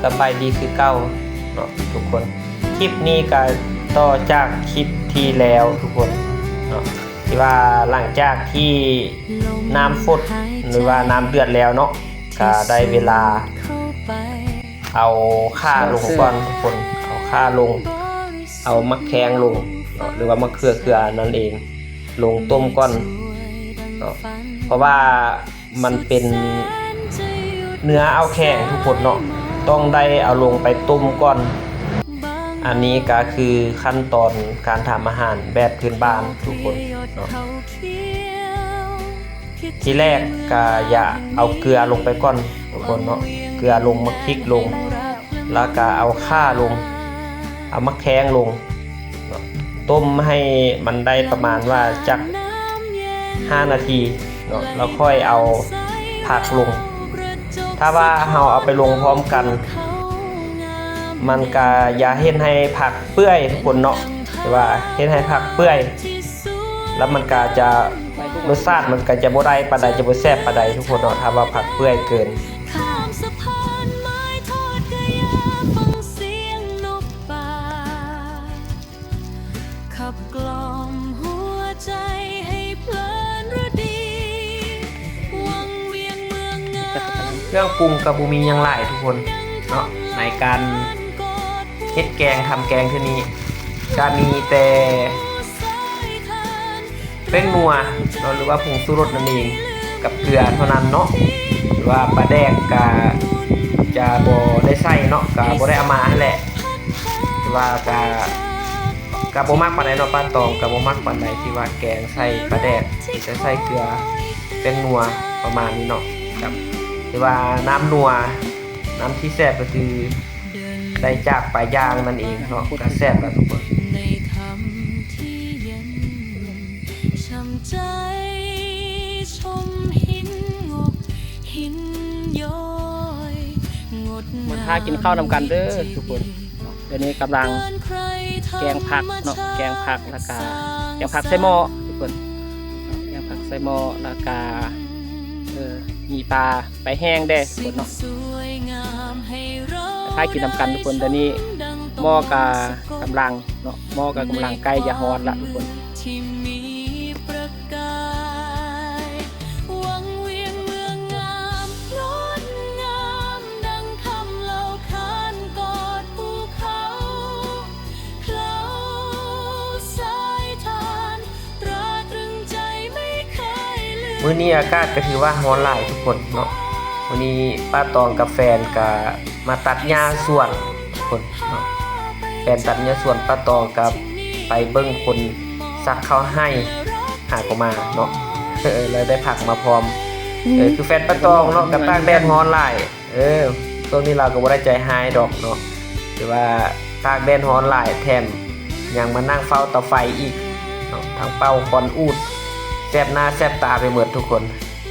ສະບາຍດີຄືເກົ່າເນາະທຸກຄົນ. ຄລິບນີ້ກະຕໍ່ຈາກຄລິບທີ່ແລ້ວທຸກຄົນເນາະ ທີ່ວ່າຫຼັງຈາກທີ່ນ້ຳຟົດ ຫຼືວ່ານ້ຳເດືອດແລ້ວເນາະ ກະໄດ້ເວລາເອົາຂ່າລົງກ່ອນທຸກຄົນ. ເອົາຂ່າລົງ ເອົາໝາກແຂ້ງລົງເນາະ ຫຼືວ່າໝາກເຂືອເຂືອນັ້ນເອງ ລົງຕົ້ມກ່ອນເນາະ ເພາະວ່າ ມັນເປັນເນື້ອເອົາແຂງທຸກຄົນເນາະ ຕ້ອງໄດ້ເອົາລົງໄປຕົ້ມກ່ອນ. ອັນນີ້ກະຄືຂັ້ນຕອນການທຳອາຫານແບບພື້ນບ້ານທຸກຄົນເນາະ. ທີແລກກະຢາກເອົາເກືອລົງໄປກ່ອນທຸກຄົນເນາະ ເກືອລົງ ໝາກພິກລົງ ລະກະເອົາຂ່າລົງ ເອົາໝາກແຂ້ງລົງ ເນາະ ຕົ້ມໃຫ້ມັນໄດ້ປະມານວ່າຈັກຫ້ານາທີເນາະ ແລ້ວຄ່ອຍເອົາຜັກລົງ. ຖ້າວ່າເຮົາເອົາໄປລົງພ້ອມກັນ ມັນກະຢ່າເຮັດໃຫ້ຜັກເປື່ອຍທຸກຄົນເນາະ ແຕ່ວ່າເຮັດໃຫ້ຜັກເປື່ອຍ ແລ້ວມັນກະຈະ ລົດຊາດມັນກະຈະບໍ່ໄດ້ປານໃດ ຈະບໍ່ແຊບປານໃດທຸກຄົນເນາະ ຖ້າວ່າຜັກເປື່ອຍເກີນ. ຂ້າມສະພານໄມ້ທອດກະຢາ ຟັງສຽງນົກປ່າ ຂັບກ່ອມຫົວໃຈໃຫ້ເພີນລະດີ ວັງວຽງເມືອງງາມ. ເຄື່ອງປຸງກະບໍ່ມີຫຍັງຫຼາຍທຸກຄົນເນາະ ໃນການເຮັດແກງ ທຳແກງເທື່ອນີ້ ກະມີແຕ່ ແປ້ງນົວເນາະ ຫຼືວ່າຜົງຊູລົດນັ້ນເອງ ກັບເກືອເທົ່ານັ້ນເນາະ ຫຼືວ່າປາແດກກະຈະບໍ່ໄດ້ໃສ່ເນາະ ກະບໍ່ໄດ້ເອົາມາຫັ້ນແຫຼະ ແຕ່ວ່າກະ ກະບໍ່ມັກປານໃດເນາະ ປ້າຕອງກະບໍ່ມັກປານໃດ ທີ່ວ່າແກງໃສ່ປາແດກ ມີແຕ່ໃສ່ເກືອ ແປ້ງນົວ ປະມານນີ້ເນາະ ກັບ ຫຼືວ່ານ້ຳນົວ ນ້ຳທີ່ແຊບກະຄື ໄດ້ຈາກປາຍ່າງນັ້ນເອງເນາະ ກະແຊບລະທຸກຄົນ. ມາຖ້າກິນເຂົ້ານຳກັນເດີທຸກຄົນ. ດຽວນີ້ກຳລັງແກງຜັກເນາະ ແກງຜັກ ແລ້ວກະແກງຜັກໃສ່ໝໍ້ທຸກຄົນ ແກງຜັກໃສ່ໝໍ້ ແລ້ວກະ ເອີ ມີປາ ໄປແຫ້ງແດ່ທຸກຄົນເນາະ ໄປຖ້າກິນນຳກັນທຸກຄົນ. ດຽວນີ້ໝໍ້ກະກຳລັງເນາະ ໝໍ້ກະກຳລັງໃກ້ຈະຮ້ອນລະທຸກຄົນ. ມື້ນີ້ອາກາດກະຖືວ່າຮ້ອນຫຼາຍທຸກຄົນເນາະ. ມື້ນີ້ປ້າຕອງກັບແຟນກະມາຕັດຫຍ້າສວນທຸກຄົນເນາະ. ແຟນຕັດຫຍ້າສວນ ປ້າຕອງກະໄປເບິ່ງຄົນສັກເຂົ້າໄຮ່ ຫາກະມາເນາະ ແລ້ວໄດ້ຜັກມາພ້ອມ. ເອີ ຄືແຟນປ້າຕອງເນາະ ກະຕາກແດດຮ້ອນຫຼາຍ. ເອີ ຊ່ວງນີ້ລາວກະບໍ່ໄດ້ໃຈຮ້າຍດອກເນາະ ແຕ່ວ່າຕາກແດດຮ້ອນຫຼາຍ ແຖມຍັງມານັ່ງເຝົ້າເຕົາໄຟອີກເນາະ ທັງເປົ່າຄວັນອູດ ແສບໜ້າແສບຕາໄປໝົດທຸກຄົນ.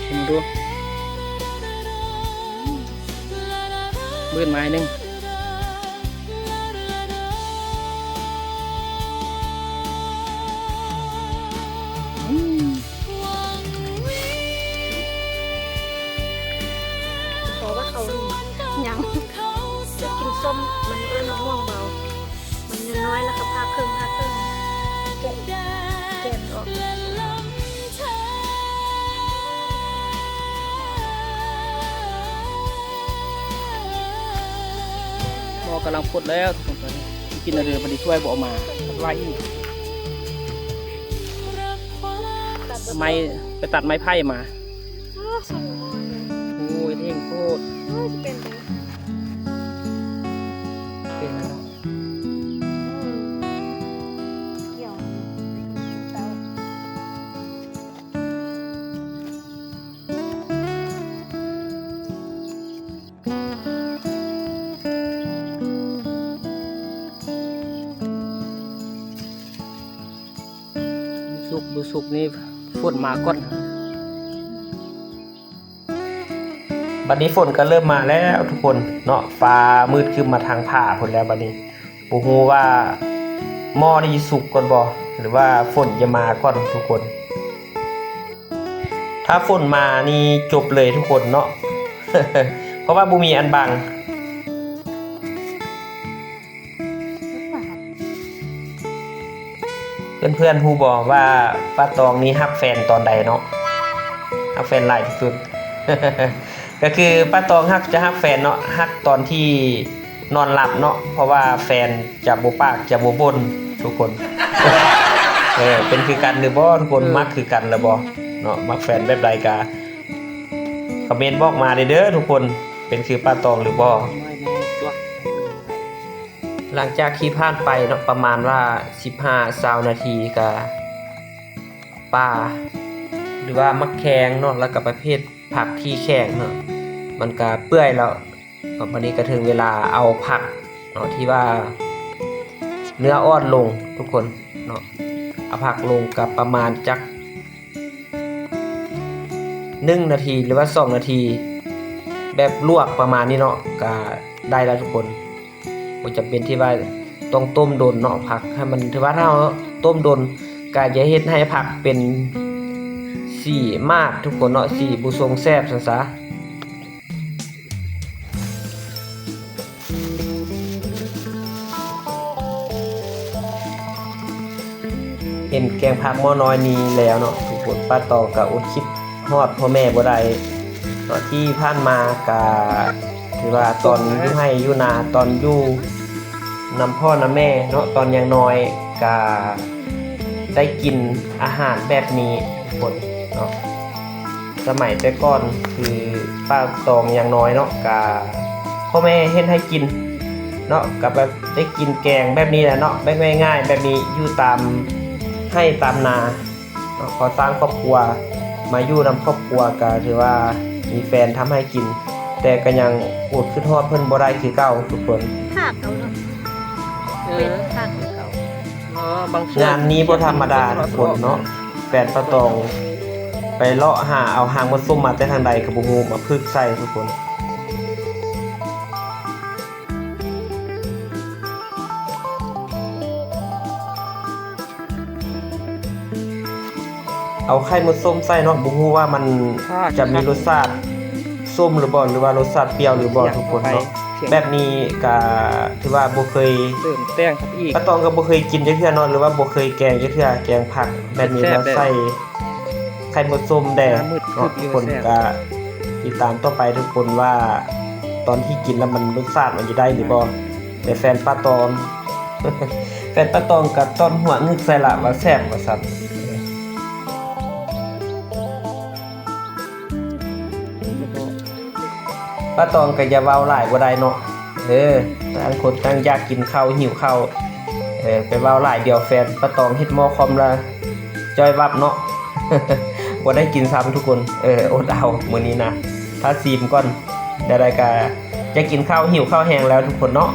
ຊິມດູ ບືນມາໜ້ອຍໜຶ່ງ. ອືມ ຂໍວ່າເຂົາຫຍັງ ຢາກກິນສົ້ມ ມັນເອີ້ນໝາກມ່ວງເບົາ ມັນນ້ອຍໆ ແລ້ວກະຜ່າເຄິ່ງ ຜ່າເຄິ່ງ ແກະ ແກະອອກ. ໝໍ້ກຳລັງຟົດແລ້ວທຸກຄົນ ກິນເອົາເດີ ບັດນີ້ຖ້ວຍບໍ່ເອົາມາ ຕັດໄວ້ອີກ ໄມ້ ໄປຕັດໄມ້ໄຜ່ມາ. ໂອ້ຍ ເລັ່ງໂພດ ເປັນແລ້ວເນາະ. ສຸກບໍ່ສຸກນີ້ຝົນມາກ່ອນ. ບັດນີ້ຝົນກະເລີ່ມມາແລ້ວທຸກຄົນເນາະ ຟ້າມືດຄຶ້ມມາທາງຜາພຸ້ນແລ້ວບັດນີ້. ບໍ່ຮູ້ວ່າໝໍ້ນີ້ຊິສຸກກ່ອນບໍ່ ຫຼືວ່າຝົນຈະມາກ່ອນທຸກຄົນ. ຖ້າຝົນມານີ້ຈົບເລີຍທຸກຄົນເນາະ ເພາະວ່າບໍ່ມີອັນບັງ. ເພື່ອນໆ ຮູ້ບໍ່ວ່າປ້າຕອງນີ້ຮັກແຟນຕອນໃດເນາະ? ຮັກແຟນຫຼາຍທີ່ສຸດ ກໍຄືປ້າຕອງຮັກ ຈະຮັກແຟນເນາະ ຮັກຕອນທີ່ນອນຫຼັບເນາະ ເພາະວ່າແຟນຈະບໍ່ປາກ ຈະບໍ່ບົ່ນທຸກຄົນ. ເອີ ເປັນຄືກັນຫຼືບໍ່ທຸກຄົນ? ເອີ ມັກຄືກັນຫຼືບໍ່ເນາະ? ມັກແຟນແບບໃດກະຄອມເມັນບອກມາແດ່ເດີທຸກຄົນ ເປັນຄືປ້າຕອງຫຼືບໍ່? ຫຼັງຈາກທີ່ຜ່ານໄປເນາະ ປະມານວ່າສິບຫ້າ ຊາວນາທີ ກະປາ ຫຼືວ່າໝາກແຄງເນາະ ແລ້ວກະປະເພດຜັກທີ່ແຂງເນາະ ມັນກະເປື່ອຍແລ້ວ. ບັດນີ້ກະເຖິງເວລາເອົາຜັກເນາະ ທີ່ວ່າເນື້ອອ່ອນລົງທຸກຄົນເນາະ ເອົາຜັກລົງກະປະມານຈັກ ໜຶ່ງນາທີ ຫຼືວ່າສອງນາທີ ແບບລວກປະມານນີ້ເນາະ ກະໄດ້ແລ້ວທຸກຄົນ. ບໍ່ຈຳເປັນທີ່ວ່າຕ້ອງຕົ້ມດົນເນາະ ຜັກໃຫ້ມັນ ຖືວ່າຖ້າເຮົາຕົ້ມດົນ ກະຈະເຮັດໃຫ້ຜັກເປັນສີໝາດທຸກຄົນເນາະ ສີບໍ່ຊົງແຊບຊັ້ນຊະ. ເຫັນແກງຜັກໝໍ້ນ້ອຍນີ້ແລ້ວເນາະທຸກຄົນ ປ້າຕອງກະອົດຄິດຮອດພໍ່ແມ່ບໍ່ໄດ້ເນາະ. ທີ່ຜ່ານມາກະຖືວ່າຕອນຢູ່ໄຮ່ຢູ່ນາ ຕອນຢູ່ນຳພໍ່ນຳແມ່ເນາະ ຕອນຍັງນ້ອຍກະໄດ້ກິນອາຫານແບບນີ້ທຸກຄົນເນາະ. ສະໄໝແຕ່ກ່ອນຄືປ້າຕອງຍັງນ້ອຍເນາະ ກະພໍ່ແມ່ເຮັດໃຫ້ກິນເນາະ ກະແບບໄດ້ກິນແກງແບບນີ້ແຫຼະເນາະ ແບບງ່າຍໆ ແບບນີ້ ຢູ່ຕາມໄຮ່ຕາມນາເນາະ. ພໍສ້າງຄອບຄົວ ມາຢູ່ນຳຄອບຄົວ ກະຖືວ່າມີແຟນທຳໃຫ້ກິນ ແຕ່ກະຍັງອົດຄຶດຮອດເພິ່ນບໍ່ໄດ້ຄືເກົ່າທຸກຄົນ. ຫາກເອົາເນາະ ເອີ ເປັນຫາກເອົາ. ງານນີ້ບໍ່ທຳມະດາທຸກຄົນເນາະ ແຟນປ້າຕອງໄປເລາະຫາເອົາຮາກໝົດສົ້ມມາແຕ່ທາງໃດກະບໍ່ຮູ້ ມາຜຶກໃສ່ທຸກຄົນ. ເອົາໄຂ່ໝົດສົ້ມໃສ່ເນາະ ບໍ່ຮູ້ວ່າມັນຈະມີລົດຊາດສົ້ມຫຼືບໍ່ ຫຼືວ່າລົດຊາດປ່ຽວຫຼືບໍ່ທຸກຄົນເນາະ. ແບບນີ້ກະຖືວ່າບໍ່ເຄີຍ ເສີມແຕ່ງເຂົ້າໄປອີກ ປ້າຕອງກະບໍ່ເຄີຍກິນຈັກເທື່ອເນາະ ຫຼືວ່າບໍ່ເຄີຍແກງຈັກເທື່ອ ແກງຜັກແບບນີ້ ແລ້ວໃສ່ໄຂ່ໝົດສົ້ມແດ່ເນາະທຸກຄົນ. ກະຕິດຕາມຕໍ່ໄປທຸກຄົນວ່າຕອນທີ່ກິນແລ້ວມັນ ລົດຊາດມັນຈະໄດ້ຫຼືບໍ່. ແຕ່ແຟນປ້າຕອງ ແຟນປ້າຕອງກະຕ້ອນຫົວງຶກໃສ່ລະວ່າແຊບວ່າຊັ້ນ. ປ້າຕອງກະຢ່າເວົ້າຫຼາຍບໍ່ໄດ້ເນາະ ເອີ ຕ່າງຄົນຕ່າງຢາກກິນເຂົ້າ ຫິວເຂົ້າ ເອີ ໄປເວົ້າຫຼາຍດຽວແຟນປ້າຕອງເຮັດໝໍ້ຄອມລະ ຈ້ອຍວັບເນາະ ບໍ່ໄດ້ກິນຊ້ຳທຸກຄົນ. ເອີ ອົດເອົາມື້ນີ້ນະ ຖ້າຊີມກ່ອນ ແນວໃດກະຢາກກິນເຂົ້າ ຫິວເຂົ້າແຮງແລ້ວທຸກຄົນເນາະ.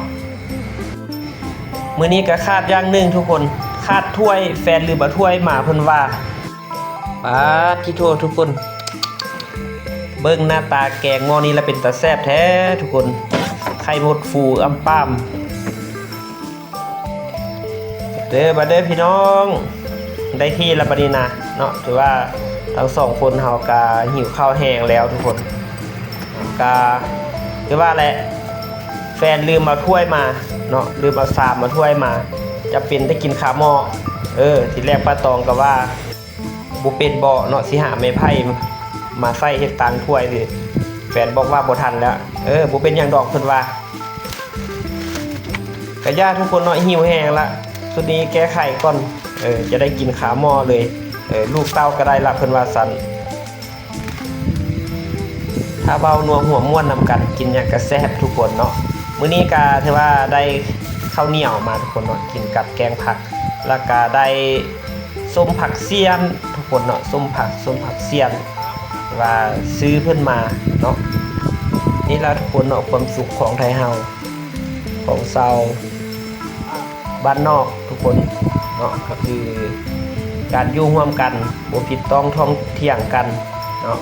ມື້ນີ້ກະຂາດຢ່າງໜຶ່ງທຸກຄົນ ຂາດຖ້ວຍ ແຟນລືມເອົາຖ້ວຍມາເພິ່ນວ່າ. ປາດທິໂທທຸກຄົນ ເບິ່ງໜ້າຕາແກງໝໍ້ນີ້ລະເປັນຕາແຊບແທ້ທຸກຄົນ ໄຂ່ໝົດຟູອຳປ້າມ. ເດີ ມາເດີພີ່ນ້ອງ ໄດ້ທີ່ລະບັດນີ້ນະເນາະ ຖືວ່າທັງສອງຄົນເຮົາກະຫິວເຂົ້າແຮງແລ້ວທຸກຄົນ. ກະຄືວ່າແຫຼະ ແຟນລືມເອົາຖ້ວຍມາເນາະ ລືມເອົາຊາມເອົາຖ້ວຍມາ ຈຳເປັນໄດ້ກິນຄາໝໍ້. ເອີ ທີແລກປ້າຕອງກະວ່າ ບໍ່ເປັນບໍ່ເນາະ ຊິຫາໄມ້ໄຜ່ມາໃສ່ເຮັດຕາງຖ້ວຍ ແຟນບອກວ່າບໍ່ທັນແລ້ວ. ເອີ ບໍ່ເປັນຫຍັງດອກເພິ່ນວ່າ. ກະຢ່າທຸກຄົນເນາະ ຫິວແຮງລະ ຊຸດນີ້ແກ້ໄຂກ່ອນ ເອີ ຈະໄດ້ກິນຄາໝໍ້ເລີຍ. ເອີ ລູກເຕົ້າກະໄດ້ລະ ເພິ່ນວ່າຊັ້ນ. ຖ້າເວົ້ານົວຫົວມ່ວນນຳກັນ ກິນຫຍັງກະແຊບທຸກຄົນເນາະ. ມື້ນີ້ກະຖືວ່າໄດ້ເຂົ້າໜຽວມາທຸກຄົນເນາະ ກິນກັບແກງຜັກ ລະກະໄດ້ ສົ້ມຜັກສ່ຽນທຸກຄົນເນາະ ສົ້ມຜັກ ສົ້ມຜັກສ່ຽນ ວ່າຊື້ເພິ່ນມາເນາະ. ນີ້ລະທຸກຄົນເນາະ ຄວາມສຸກຂອງໄທເຮົາ ຂອງຊາວບ້ານນອກທຸກຄົນເນາະ ກະຄືການຢູ່ຮ່ວມກັນ ບໍ່ຜິດຕ້ອງຖອງຖຽງກັນເນາະ.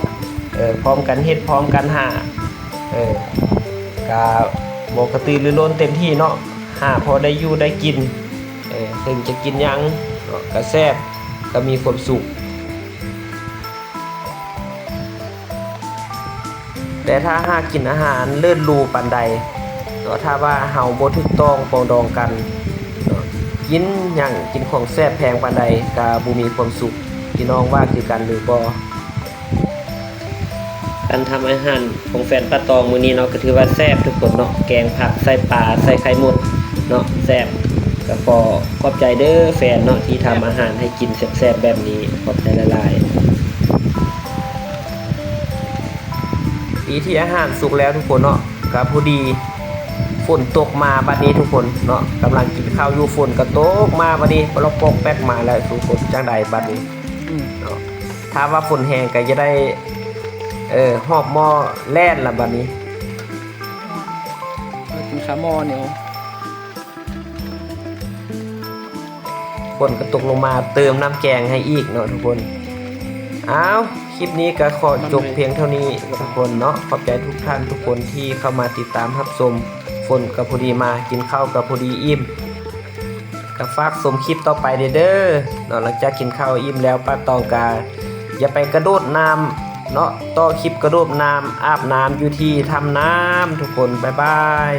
ເອີ ພ້ອມກັນເຮັດ ພ້ອມກັນຫາ ເອີ ກະບໍ່ກະຕືລືລົ້ນເຕັມທີ່ເນາະ ຫາພໍໄດ້ຢູ່ໄດ້ກິນ. ເອີ ເຖິງຈະກິນຫຍັງເນາະ ກະແຊບ ກະມີຄວາມສຸກ. ແຕ່ຖ້າຫາກກິນອາຫານເລີດຫຼູປານໃດເນາະ ຖ້າວ່າເຮົາບໍ່ຖືກຕ້ອງປອງດອງກັນເນາະ ກິນຫຍັງ ກິນຂອງແຊບແພງປານໃດກະບໍ່ມີຄວາມສຸກ. ພີ່ນ້ອງວ່າຄືກັນຫຼືບໍ່? ການທຳອາຫານຂອງແຟນປ້າຕອງມື້ນີ້ເນາະ ກໍຖືວ່າແຊບທຸກຄົນເນາະ ແກງຜັກໃສ່ປາ ໃສ່ໄຂ່ມົດເນາະ ແຊບ. ກໍຂໍຂອບໃຈເດີແຟນເນາະ ທີ່ທຳອາຫານໃຫ້ກິນແຊບໆແບບນີ້ ຂອບໃຈຫຼາຍໆ. ດີທີ່ອາຫານສຸກແລ້ວທຸກຄົນເນາະ ກໍພໍດີຝົນຕົກມາບັດນີ້ທຸກຄົນເນາະ ກຳລັງກິນເຂົ້າຢູ່ ຝົນກໍຕົກມາບັດນີ້ ປະລັອກປອກແປັກມາແລ້ວທຸກຄົນ. ຈັ່ງໃດບັດນີ້ ອືມ ເນາະ ຖ້າວ່າຝົນແຮງກໍຈະໄດ້ ເອີ ຫອບໝໍ້ແລ່ນລະບັດນີ້ ກິນຄາໝໍ້ໜຽວ. ຝົນກໍຕົກລົງມາເຕີມນ້ຳແກງໃຫ້ອີກເນາະທຸກຄົນ. ອ້າວ ຄລິບນີ້ກໍຂໍຈົບພຽງເທົ່ານີ້ທຸກຄົນເນາະ. ຂອບໃຈທຸກທ່ານທຸກຄົນທີ່ເຂົ້າມາຕິດຕາມຮັບຊົມ. ຝົນກໍພໍດີມາ ກິນເຂົ້າກໍພໍດີອີ່ມ. ກໍຝາກຊົມຄລິບຕໍ່ໄປເດີເນາະ. ຫຼັງຈາກກິນເຂົ້າອີ່ມແລ້ວ ປ້າຕອງກະຢ່າໄປກະໂດດນ້ຳເນາະ. ຕໍ່ຄລິບກະໂດດນ້ຳ ອາບນ້ຳຢູ່ທີ່ຖ້ຳນ້ຳທຸກຄົນ. ບາຍບາຍ.